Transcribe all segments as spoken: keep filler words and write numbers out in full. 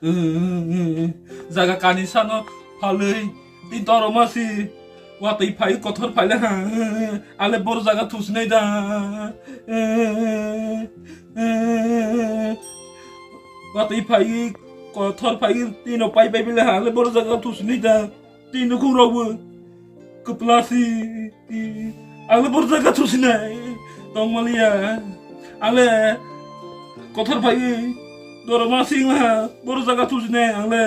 Jaga kani sano phalwi tin toro masi watwi phai kothor phaile ha. Ale boro jaga thusinai da. Watwi phai kothor phai tino pai pai bile ha. Ale boro jaga thusinai da. Tini nukhung rokbo kwplasi. Ang le boro jaga thusinai tongmaliya. Ang le kothor phaiwi doroma singla boro jaga thusinai ang le.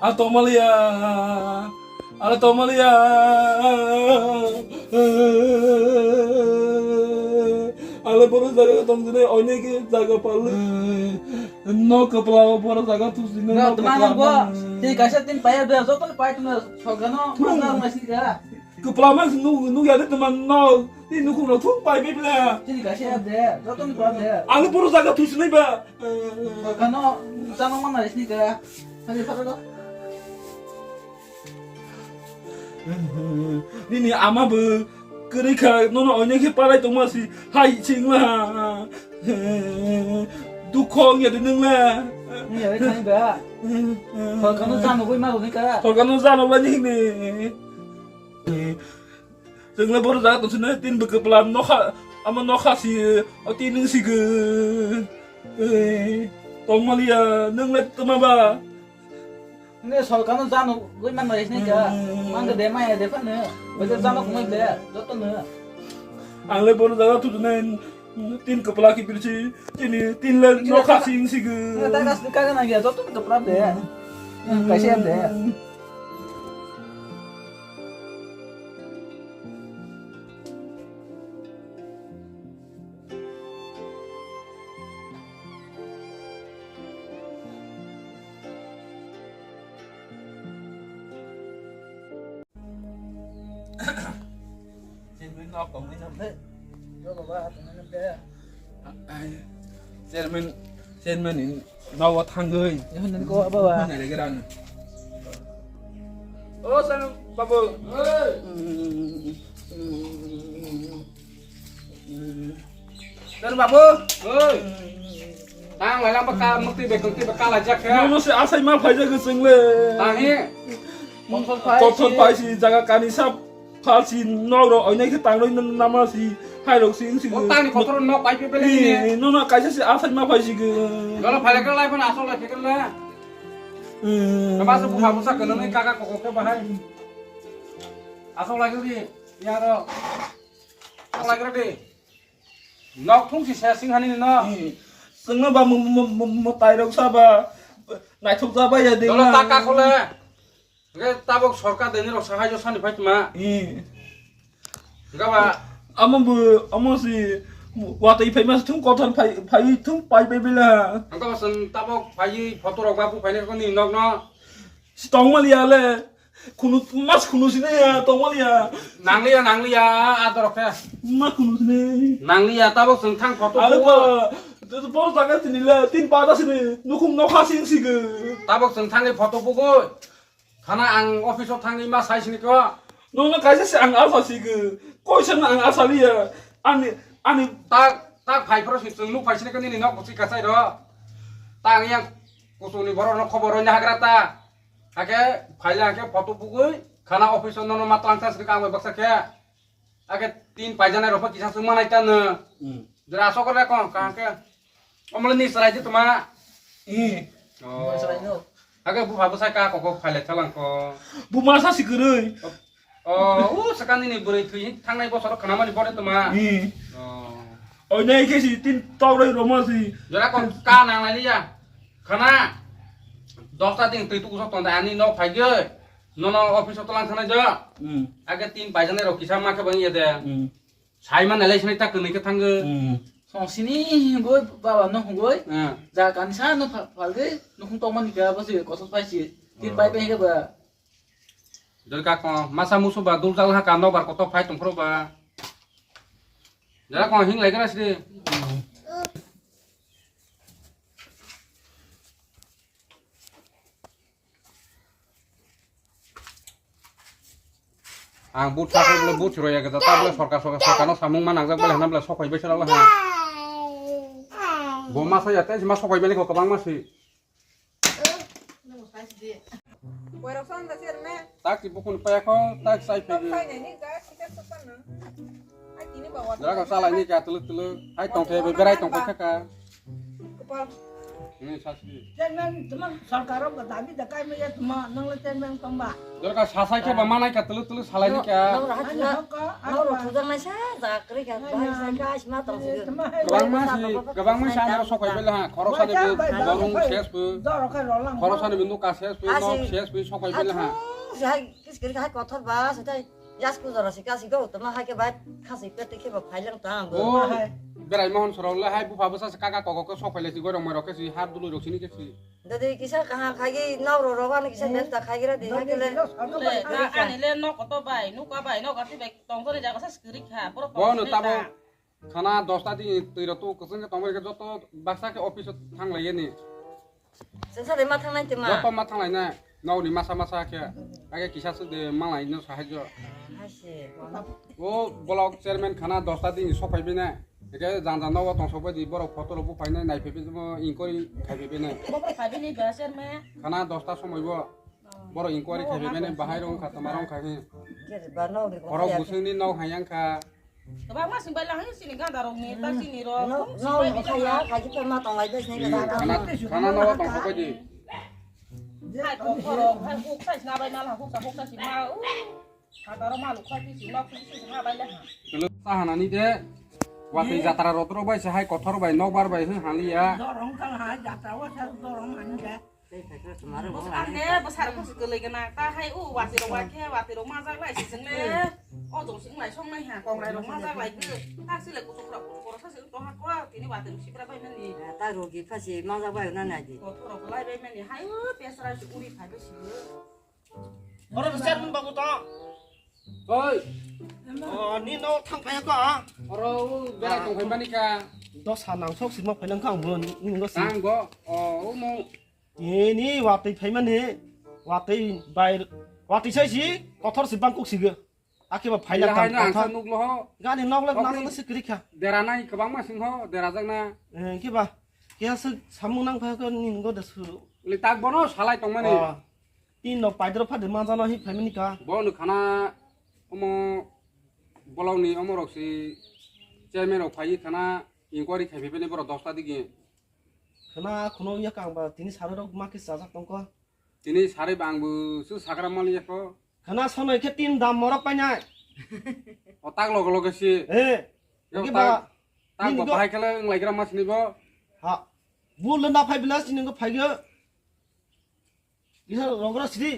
Ang tongmaliya. Ang le tongmaliya. Ang le boro jaga tongsinai oineki jaga palwi. No kwpla o boro jaga thusinai. No, no twmang kwpla bo. Tei kaisa tin paya de, joto ni pai tuma sogano. Thung. Kwpla mang nuk nuk ya de tuma no. Tei nukhung no thung pai bibla. Tini kaisa ya de, joto ni pai de. Ang boro jaga thusinai ba. Sogano, tama mana sini ka. Hadi fara do. Nini ama bo kwrwi kha, nono oineki palai tongma si hai singla. Dukho wngya de nwng le. Nwng ya de khani ba. Sorkar no jano goi ma roni ka. Sorkar no jano goi ni hini. Chwng le boro jaga tong sini tin bo kwpla nokha, ama nokha si, o tin nwng si gw. Tongmaliya, nwng le tama ba. Nge sorkar no jano goi man bai sini ka. Mang de maya de phano. Bai de jano kumai de. Joto no. Ang le boro jaga thusinai tin kwpla ki pirsi. Tini tin le nokha sing si gw. Nge ta gas ka na ya joto kwpla de. Kaisa de. Chairman nok tongwi nam de. Yo baba, tongwi nam de. Ai, chairman, chairman ni nogo thangwi. Yo, nini ko baba. Nai lagi rang. O, chairman babu. Hey. Chairman babu. Hey. Tang lai lang baka mukti bekang ti baka lajak ya. Nono se asai ma phai jaga chwng le. Tang he. Kothor phai si jaga kani sap. Phalsi nok rok oinai khe tangroi nama si hai rok si wngsi. O tangni kotor nok pai pe bele ni. No no kaisa si asai ma phai si gw. Galo phale kala phone asok lai phekal la. Kaba su buha busa kono ni kaka koko khe bahai. Asok lai di. Yaro. Asok lai di. Nok thung si sa sing hani no. Sengna ba mo tai rok sa ba. Naithok sa ba ya de. Galo taka khole. Hwnkhe tabok sorkar de nirok sahajo sani phaitma. Hmm. Hwnkhe ba amo bo, amo si watwi phaima thung kothor phai, phai thung pai bai bila. Hwnkhe ba chwng tabok phaiwi photo rok ba bu phainai koni nok no. Si tongmaliya le. Khunu, mas khunu sini ya, tongmaliya. Nangliya, nangliya, ador khe. Ma khunu sini. Nangliya, tabok chwng thang photo. Ale bu. Ba, bor jaga sini le, tin pada sini, nukhung nokha sing sigi. Tabok chwng thangwi photo bugui. Thana ang office o thangwi ma sai sini ko. Nono kaisa se ang asa sigi. Koisa no ang asa liya. Ani, ani. Tak, tak phai phro si chwng nuk phai sini ko nini nok kuchi kasai ro. Ta ang yang kusuni borok no khobor roi na hagra ta. Hake phaila hake photo bugui. Khana office o nono ma tlang sa sini ko ang bai baksa khe. Ake tin paijana rok kisa sung manai ta no. Hmm. Jora asok kore ko ka ke. Omle ni sarai je tuma. Hmm. Oh. Sarai no. Ake bu phabu sai ka ko ko phaile thalang ko. Bu ma sa si kwrwi. Oh, u sakani ni bwrwi thwi thangnai bosoro khanamani bore tuma. Hmm. Oh. Oi nai ke si tin tawroi roma si. Jora ko ka nang lai ya. Khana. Dosta ding twi tu usok tonda ani no phai ge. Nono office o tolang thanai jo. Hmm. Ake tin paijana rok kisa ma khe bang ye de. Hmm. Sai man elai sinai ta kwnwi khe thango. Hmm. Song sini hingoi baba no hingoi. Hmm. Ja kan sa no pha-, phalge no hung tong mani ga basi kotor pai si. Tin pai pai ga ba. Dor ka ko masa musu ba dul jal ha ka no bar kotor phai tong phro ba. Jara ko hing lai gra sri. Ang but sakhe bole but chwrai ya gada ta bole sorkar sorkar sorkar no samung ma nangjak bole hwnna bole sok phai bai sala ha. Bo masa ya, tei ma sokai bele ko kabang masi. Boirok son da sir me. Tak si bukun paya ko, tak sai pe. Tok sai ni ga, kita sokan na. Ai, tini bawa. Dara ko salai ni ka, tulu tulu. Hai tong te, berai tong ka ka. Kepal. Ini sasi. Jangan teman sarkar ko tadi dekai me ya, teman nang le jangan tong ba. Dorkar sasai khe ba manai kha tulu tulu salai ni kha. Nang rok thujak nai sa ja kwrwi kha, bahai sa kha sima tong si. Kwbangma si, kwbangma si ano sokai bele ha, khoroksa ni bo borong ses bo, khoroksa ni bo nuka ses bo, nok ses bo sokai bele ha. Hai kis kwrwi kha, hai kothor ba se tai yasku jora si ka si go tama hai khe bai khasi pete khe ba phailang ta ang bo. O berai mohon sorok le hai bupha bwsa se kaka koko khe sokai le si gorong mai rok khe si har dului rok sini khe si. Dadi kisa kaha khaigi nau ro ro ani kisa besta khaigi ra di hakile. Ani le nok koto bai, nuka bai, nok ati bai tongkoni jaga sa skiri kha, borok. Bono tamo khana dosta di twi ro tu kusung tongbai khe joto baksa khe office thang lai ni. Sensari ma thang nai tima. Joto ma thang lai na, nau ni masa masa khe, age kisa su de ma lai no sahajyo. Hasi. O block chairman khana dosta di sopai bina. Eke jang jang nogo tong sokbai di borok photo rok buphai nai nai phai phai mo inquiry khai phai phai nai. Bobo khai bini ba ser me. Khana dosta somoi bo. Borok inquiry khai phai phai nai bahai rong kha tama rong khai phai. Borok busung ni nok hayang kha. Kebang ma sing bai lang sini ganda rong ni ta sini rong. No no no kaya kaji pha ma tong lai bes ni. Khana khana nogo tong sokbai di. Hai ko korok hai huk sai sna bai nal huk sa huk sa si ma. Hataro maluk kha kisi nok kisi ha bai le ha. Tolo sa hanani de. Watwi jatra rotro bai se hai kothor bai nokbar bai hwn haliya. Dorong kang hai jatra wa sa dorong hani de. Bwsar de bwsar khusi kwlwi gana ta hai u watwi rok wa khe watwi rok majak lai si sing le. O jong sing lai song nai ha kong lai rok majak lai khe. Ta si le kutuk rok kutuk rok sa si to ha kwa tini watwi rok sibra bai mani. Ta rogi phasi majak bai na nai di. Kothor rok lai bai mani hai u pesra si uri phai bai si. Oro bwsar mun babu to. Oi. O, ni no thang phai ko. Oro u berai tong phai mani ka. Dosa nang sok sima phai nang kang bo ni ngo si. Tang go. O, u mo. Ni ni watwi phai mani. Watwi bai watwi sai si kothor si bang kuk si go. Akhe ba phai la tang kothor. Gani nok lak nang si kri kha. Dera nai kwbang ma sing ho, dera jak na. Eh, khe ba. Kya se samung nang phai ko ni ngo da su. Le tak bono salai tong mani. Tin rok paidrok phade manjano hi phaimani ka. Bo no khana omo bolong ni omo rok si chairman rok phai khana inquiry khai phai bini borok dosta digi. Khana khuno ya kang ba tini sari rok ma khe chajak tong ko. Tini sari bang bu su sakra mali ya ko. Khana sonoi khe tin dam morok painai. O tak logo logo si. Eh. Yo tak. Ba. Tak bo bahai khala nglai gra mas ni bo. Ha. Bu le na phai bilas ni ngo phai ge. Bisa rogra sidi.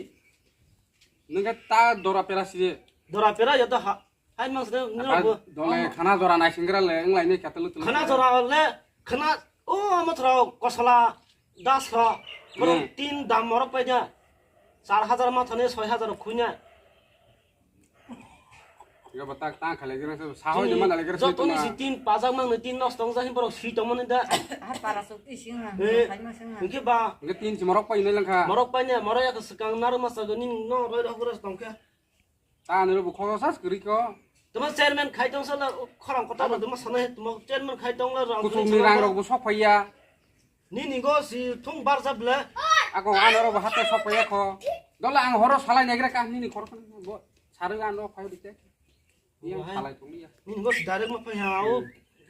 Nengke ta dora pera sidi. Dora pera ya ta ha. Hai mang sidi nengke bo. Dole khana jora nai singra le nglai ni katelu telu. Khana jora le khana o amo thra kosala das ro. Bro tin dam morok pai ja. Char hajar ma thane soi hajar khuina. Yo batak tang khale gira se sahoi de mana le gira se. Jotoni si tin pajak mang ni tin nos tong jahi borok si tong mani da. Har para sok ti sing ha. Khai ma sing ha. Nge ba. Nge tin si morok pai ne langkha. Morok pai ne morok ya swkang naru masa ni no roi rok ras tong kha. Ta ni ro bu khoso sas kri ko. Tuma chairman khai tong sala khorang kota ro tuma sana he tuma chairman khai tong la rang. Kutung ni rang rok bu sok phai ya. Nini go si thung barjak ble. Ako ano ro bo hate sok paya kho. Dole ang horo salai negra ka nini khoro bo sarung ano phai dite. Iya salai thung iya. Nini go si direct ma phai ha o.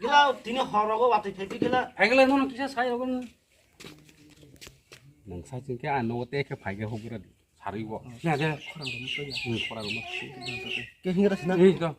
Gila tini horo go watwi phai gila. Phai gila nono kisa sai rogo. Nang sai chingke ano te khe phai ge hogra di. Sarui bo. Ya ge. Khora rogo ma. Khora rogo ma. Ke hingra sina. Ni do.